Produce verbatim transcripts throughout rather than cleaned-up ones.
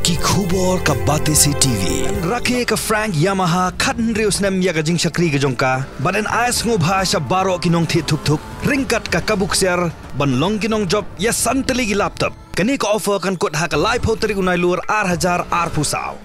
Ki khubor ka Batesi T V. Rakhe ka Frank Yamaha khathynriew snem ïa ka jingshakri ka jong ka. Bad yn ai sngewbha sha baroh ki nongthied thuk thuk ryngkat ka kabu ksiar ban long ki nongjop ïa san tylli ki laptop. Kane ka offer kan kut ha ka laiphew tarik u Nailur ar hajar arphew saw.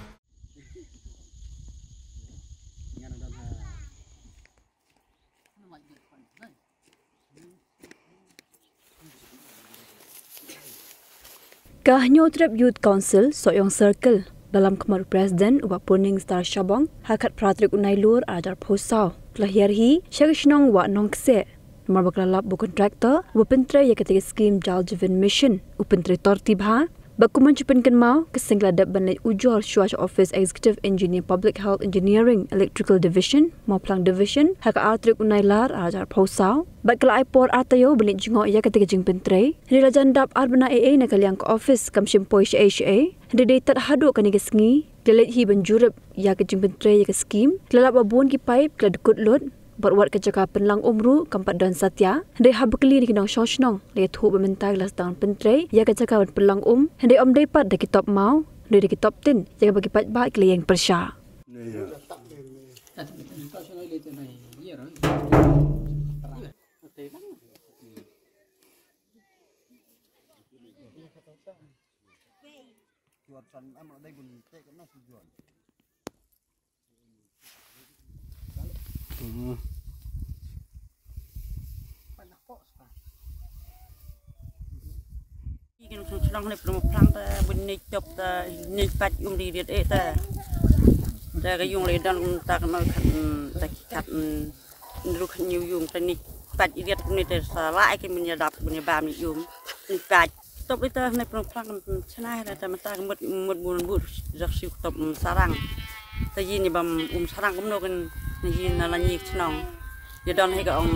Ka Hynñiewtrep Youth Council, Sohiong Circle, ba lam khmat u President u Bah Purning Star Shabong, ha khatphra tarik u Nailur ar hajar arphew saw, ka la hiar hi sha ka shnong Wah Nongkseh, namar ba ka la lap ba u contractor uba pyntrei ïa kata ka skim Jal Jeevan Mission u pyntrei torti bha. Bad kum ban shu pynkynmaw, ka seng ka la dep ban leit ujor shuwa sha office Executive Engineer Public Health Engineering Electrical Division, Mawphlang Division, ha ka ar tarik u Nailar ar hajar arphew saw. Bad ka la ai por ar taïew ban leit jngoh ïa kata ka jingpyntrei. Hynrei la jan dap ar bnai ei ei na ka liang ka office, kam shym poi shaei shaei. Hynrei dei tad haduh kane ka sngi, ka la leit hi ban jurip ïa ka jingpyntrei ïa ka skim. Ka la lap ba bun ki paip ki la dkut lut. Bad wat ka jaka pynlang um ruh kam pat don satia. Hynrei haba kylli na ki nongshong shnong, la ïathuh ba mynta ki la sdang pyntrei ïa ka jaka ban pynlang um. Hynrei ym dei pat da ki top maw, hynrei da ki top tin, ïa kaba ki paidbah ki la ïeng pyrshah. Ki nongshong shnong ne pynmih plang ta bun ne chop ta ne pat um di riat eh ta. Ta ka yung le don ta ka noi khat, mm, ta ki khat, mm, nru khat nyu yung ta ne pat riat ne ta sa la ai ki mun ya dap bun ya bam ni um ne pat. Top ita ne pynmih plang chna ta mata ka mut mut bun bun jak siu top, mm, sarang. Ta yin ni bam um sarang kumno kan ni yin na la ni chnong. Ye don he ka ong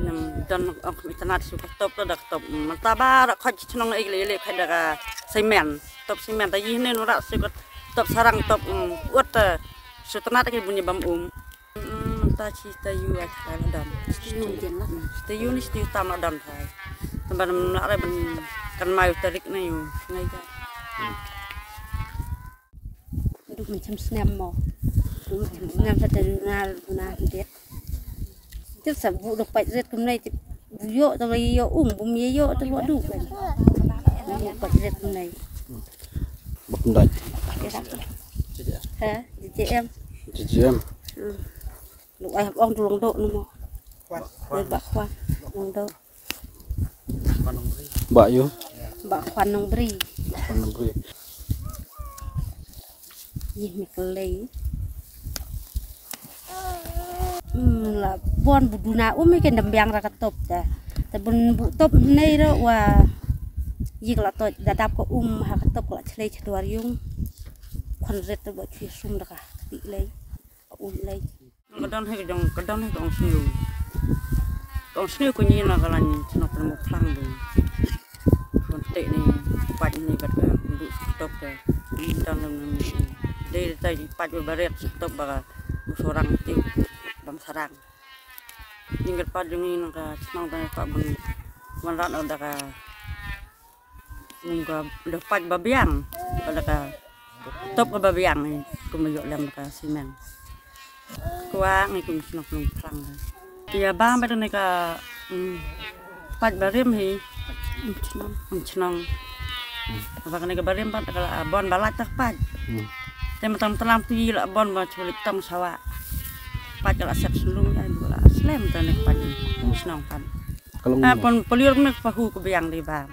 nam don ong internet su ka top da ka top. Mata ba ra khoj chnong ek le le khoj da ka semen. Top semen ta yin ne no ra su ka top sarang top, um, wat ta su tanat ke bun ye bam um. Mm, mynta shi taïew ai khlem don. Shi taïew jen lah. Mm, shi taïew ni shi taïew tam lah don thai. Tang ban ym lah re ban kan mai u tarik na ïew. Ngai ka. Duh mynshem snem mo. Duh mynshem snem sa taïew ngal na dia. Tip sa bu dong pait ret kumnai tip bu yo ta bai yo um bum ye yo ta lo du kan. Bu pait ret kumnai. Bak ndai. Ha, J J M. J J M. Hmm. Lu ai hap ong tu long do nu mo. Lu bak khwan long do. Bak yu. Bak khwan nong bri. Khwan nong bri. Ih mi klei. Hmm, la bon bu duna um mi ken dam biang ra ka top ta. Ta bun bu top nei ro wa. Yik la to da dap ko um ha ka top ko la chlei chadwar yung. Khwan ret to ba chui sum da ka ti lei. Ka um lei. Ka don hi ka jong, ka don hi ka ong sniew. Ka ong sniew ko nyi na ka lan chnok pynmih phlang ding. Kon te ni pait ni kat ka bu stop te. Don ni ni. Dei tai pait ba baret stop ba ka bu sorang ti bam sarang. Ni kat pait jong ni na ka chnok ta ka bun. Wan rat da ka Kum ka da pait ba biang, ba da ka top ka ba biang, eh, kum ïoh lem da ka simen. Kwah ngi kum shnong shnong plang. Ïa ba ba da ne ka, mm, pait ba rim hi. Ym chnong. Ym chnong. Ba ka ne ka ba rim ba da ka la bon ba lait ta pait. Hmm. Te ma tam tlam tu yi la bon ba chuli tam sawa. Pait ka la sep shlung ya, ka la slem ta ne ka pait. Ym chnong kan. Ka long. Ah, pon polior ne ka pahu ka biang di ba.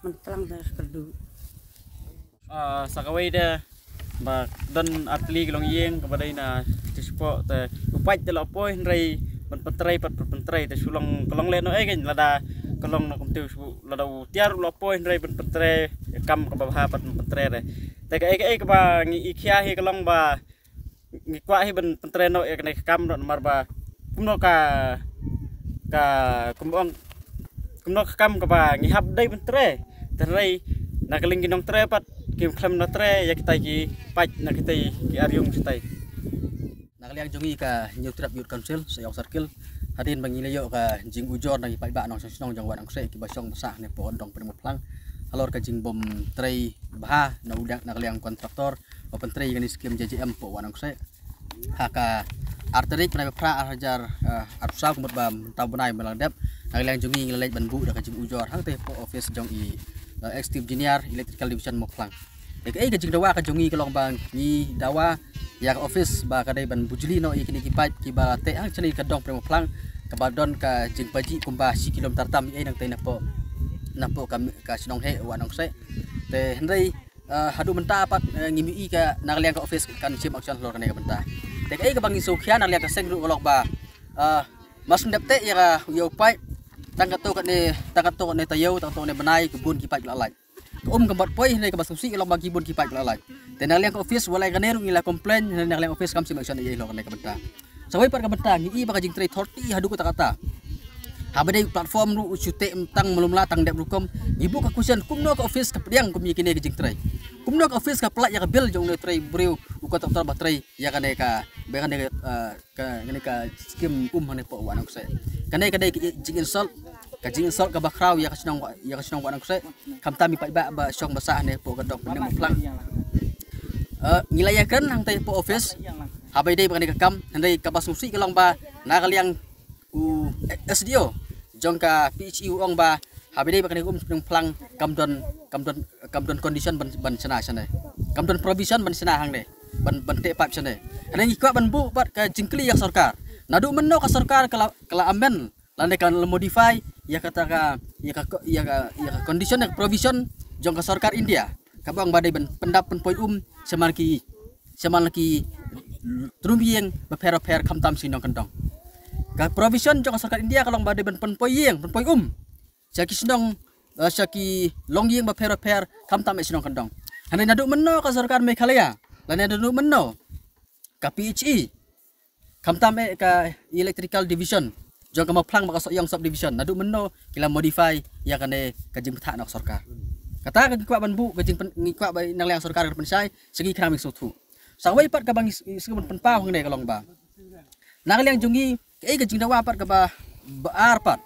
Mantlang da ka du. Ah, sa kawei da ba don artylli ka longïing kaba dei na Tispo te u pait te la poi hynrei ban pyntrei pat pyntrei te shu long ka long leh no ei kan lada ka long na kumtu shu lada u tiar la poi hynrei ban pyntrei kam kaba bha pat pyntrei re. Te ka ei ka ei kaba ngi i khia hi ka long ba ngi kwah hi ban pyntrei noh ïa kane ka kam noh namar ba kumno ka, ka, kum ong, kumno ka kam kaba ngi hap dei ban trei. Te hynrei na ka liang ki nongtrei pat kim khlem na trei ïa kitai ki pait na kitai ki ariung kitai. Na ka liang jong ngi ka Hynñiewtrep Youth Council Sohiong Circle hadien ba ngi la ïoh ka jingujor na ki paidbah nongshong shnong jong Wah Nongkseh kiba shong ba sah ne po dong pynmut phlang. halor ka jingbym trei bha na u liang, na ka liang kontraktor ba pyntrei ïa kane ka skim J J M hapoh Wah Nongkseh. Ha ka ar tarik bnai ba phra ar hajar, eh, arphew saw, ka mut ba mynta u bnai ba la dep, na ka liang jong ngi ngi la leit ban buh da ka jingujor hangtei hapoh office jong i, eh, Executive Engineer Electrical Division Mawphlang. Ïa kaei ka jingdawa ka jong ngi ka long ba ngi dawa ïa ka office ba ka dei ban bujli noh ïa kine ki paip kiba la teh hangtei ka dong pdeng Mawphlang, kaba don ka jingpajih kumba shi kilometer tam ïa nangtei napoh, napoh ka, ka shnong heh Wah Nongkseh. Te hynrei, eh, haduh mynta pat, eh, ngim ïohi ka na ka liang ka office kan shim action halor kane ka bynta. Te kaei kaba ngi sngewkhia na ka liang ka seng ruh ka long ba, eh, mar shu dep teh ïa ka, ïa u paip, tang katto katne, tang katto katne taïew, tang katto katne bnai, ki bun ki paip la lait. Ka um kam pat poi, hynrei kaba sngewsih ka long ba ki bun ki paip la lait. Te na ka liang ka office wat la ïa kane ruh ngi la complain, hynrei na ka liang office kam shim action ïa halor kane ka bynta. Sa kawei pat ka bynta ngi i ba ka jingtrei thor ti haduh katta katta. Haba dei platform ruh u shu teh tang malu mala tang dep rukom. Ngi buh ka question kumno ka office ka pdiang kum ïa kine ka jingtrei. Kumno ka office ka pynlait ïa ka bill jong une u trei briew, u kontraktor ba trei ïa kane ka, ba kane ka, eh, ka, kane ka skim um hangne hapoh Wah Nongkseh. Kane ka dei ka jinginsult, ka jinginsult kaba khraw ïa ka shnong, ïa ka shnong Wah Nongkseh. Khamtam ïa ki paidbah ba shong ba sah hangne hapoh ka dong pdeng Mawphlang. Eh, ngi la ïakren hangtei hapoh office haba ïadei bad kane ka kam, hynrei kaba sngewsih ka long ba na ka liang u S D O jong ka P H E u ong ba haba ïadei bad kane ka um pdeng Mawphlang kam don, kam don, kam don condition ban, ban shna shane. Kam don provision ban shna hangne, ban, ban teh paip shane. Hynrei ngi kwah ban buh pat ka jingkylli ïa ka sorkar. Naduh mynno ka sorkar ka la, ka la amend lane ka la modify ïa kata ka, ïa ka, ïa ka, ïa ka condition, ïa ka provision jong ka sorkar India kaba ong ba dei ban pyndap pynpoi um shaman ki, shaman ki trum ïing bapher bapher khamtam sha ki nongkyndong. Ka provision jong ka sorkar India ka long ba dei ban pynpoi ïing, pynpoi um sha ki shnong, eh, sha ki longïing bapher bapher khamtam eh sha ki nongkyndong. Hynrei naduh mynno ka sorkar Meghalaya lane naduh mynno ka P H E, khamtam eh ka Electrical Division jong ka Mawphlang bad ka Sohiong Sub Division, naduh mynno ki la modify ïa kane ka jingbthah na ka sorkar? Kata ka ngi kwah ban buh ka jingpyn-, ngi kwah ba na ka liang sorkar kan pynshai sha ngi khnang ba ngin sngewthuh. Sa kawei pat kaba ngi s-, sngewbha ban pynpaw hangne ka long ba na ka liang jong ngi kaei ka jingdawa pat kaba, ba ar pat.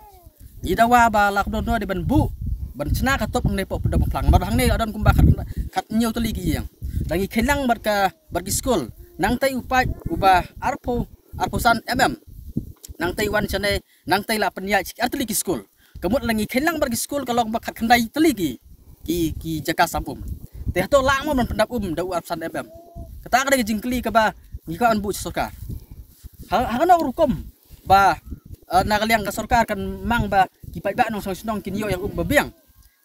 Ngi dawa ba la ka dohnud dei ban buh, ban shna ka top hangne hapoh pdeng Mawphlang. Namar hangne la don kumba khat, khat hynñiew tylli ki ïing. Da ngi kheiñ lang bad ka, bad ki skul. Nangtei u paip uba arphew, arphew san M M. Nangtei wan shane, nangtei la pynïaid sha ki ar tylli ki skul. Ka mut la ngi kheiñ lang bad ki skul ka long ba khat khyndai tylli ki, ki, ki jaka sam um. Te hato lah mo ban pyndap um da u arphew san M M? Kata ka dei ka jingkylli kaba ngi kwah ban buh sha sorkar. Ha, ha kano ka rukom ba, eh, na ka liang ka sorkar kan mang ba ki paidbah nongshong shnong kin ïoh ïa ka um ba biang?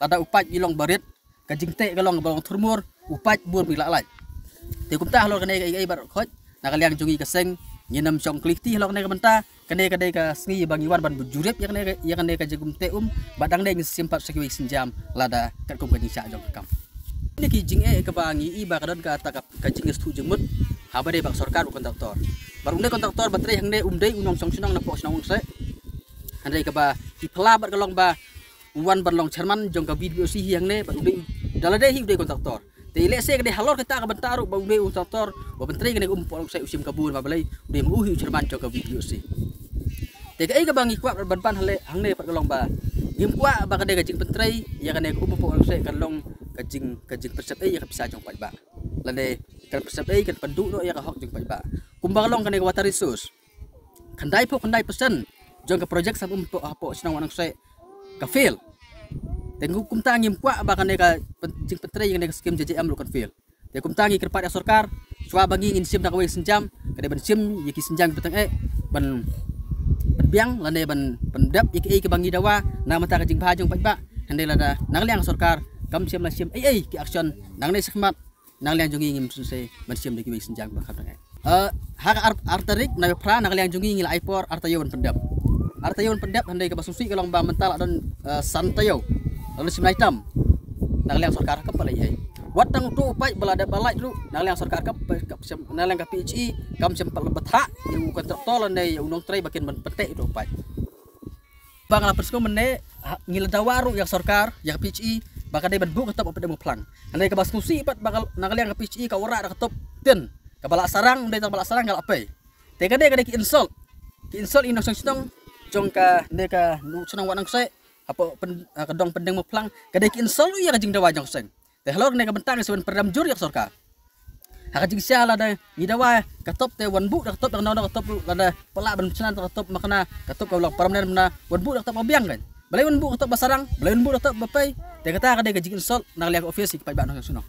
Lada u paip i long ba rit, ka jingteh ka long ba long thurmur, u paip bun ba i la lait. Te kumta halor kane kaei kaei baroh khoit, na ka liang jong ngi ka seng ngin ym shong kylli kti halor kane ka bynta. Kane ka dei ka sngi ba ngi wan ban buh jurip ïa kane ka, ïa kane ka jingum teh um, bad dang dei ngin sa shim pat sha kiwei ki sienjam lada katkum ka jingshah jong ka kam. Kine ki jingeh kaba ngi i ba ka don kata ka, ka jingïasngewthuh jingmut haba dei bad ka sorkar bad u kontraktor. Bad une u kontraktor ba trei hangne um dei u nongshong shnong napoh shnong Wah Nongkseh. Hynrei kaba ki phylla bad ka long ba u wan ban long chairman jong ka V D B O C hi hangne, bad u dei, da lade hi u dei kontraktor. Te lehse ka dei halor kata ka bynta ruh ba u dei u kontraktor ba pyntrei kane ka um hapoh Wah Nongkseh, u shim kabu namar balei, u dei ma u hi u chairman jong ka V D B O C. Te kaei kaba ngi kwah ban pan hangne, hangne pat ka long ba ngim kwah ba ka dei ka jingpyntrei ïa kane ka um hapoh Wah Nongkseh kan long ka jing, ka jingpynsep ei ïa ka pisa jong paidbah. Lane kan pynsep ei, kan pynduh noh ïa ka hok jong paidbah. Kumba ka long kane ka water resource, khyndaiphew khyndai percent jong ka project sam um hapoh, hapoh shnong Wah Nongkseh ka fail. Te ngi kumta ngim kwah ba kane ka pyn-, jingpyntrei ïa kane ka skim J J M ruh kan fail. Te kumta ngi kyrpad ïa ka sorkar, shuwa ba ngi ngin shim da kawei ka sienjam, ka dei ban shim ïa ki sienjam kiba tyngeh, ban, ban biang lane ban, ban dep ïa kiei kiba ngi dawa na ka bynta ka jingbha jong paidbah. Hynrei lada na ka liang ka sorkar kam shym la shim ei ei ki action nangne shakhmat, na ka liang jong ngi ngim sngewsih ban shim da kiwei ki sienjam ba kham tyngeh. Eh, ha ka ar, ar tarik bnai ba phra, na ka liang jong ngi ngi la ai por ar taïew ban pyndep. Ar taïew ban pyndep, hynrei kaba sngewsih ka long ba mynta la don, eh, san taïew, la don shim lai tam. Na ka liang sorkar kam pat la ïai. Wat tang uto u paip ba la dep ba lait ruh, na ka liang sorkar kam pat, kam shym, na ka liang ka P H E kam shym pat la bthah ïa u kontraktor lane ïa u nongtrei ba kin ban pynteh uto u paip. Ba nga la pynsngew mynne, ha, ngi la dawa ruh ïa ka sorkar, ïa ka P H E, ba ka dei ban buh ka top hapoh Mawphlang. Hynrei kaba sngewsih pat ba ka, na ka liang ka P H E ka wanrah da ka top tin kaba la sarang, ym dei tang ba la sarang, ka la pei. Te kane ka dei ki insult, ki insult ïa ki nongshong shnong jong kane ka shnong Wah Nongkseh. hapoh pyn, ah, ka dong Pyndengmawphlang, ka dei ka insult ruh ïa ka jingdawa jong ka seng. Te halor kane ka bynta ngi sa wan pyndem jur ïa ka sorkar. Ha ka jingshisha lada ngi dawa ka top te wan buh da ka top da ka nong da ka top ruh, lada pala ban shna da ka top makna, ka top ka long permanent makna, wan buh da ka top ka biang kan. Balei wan buh da ka top ba sarang, balei wan buh da ka top ba pei. Te kata ka dei ka jing insult na ka liang ka office ïa ki paidbah nongshong shnong.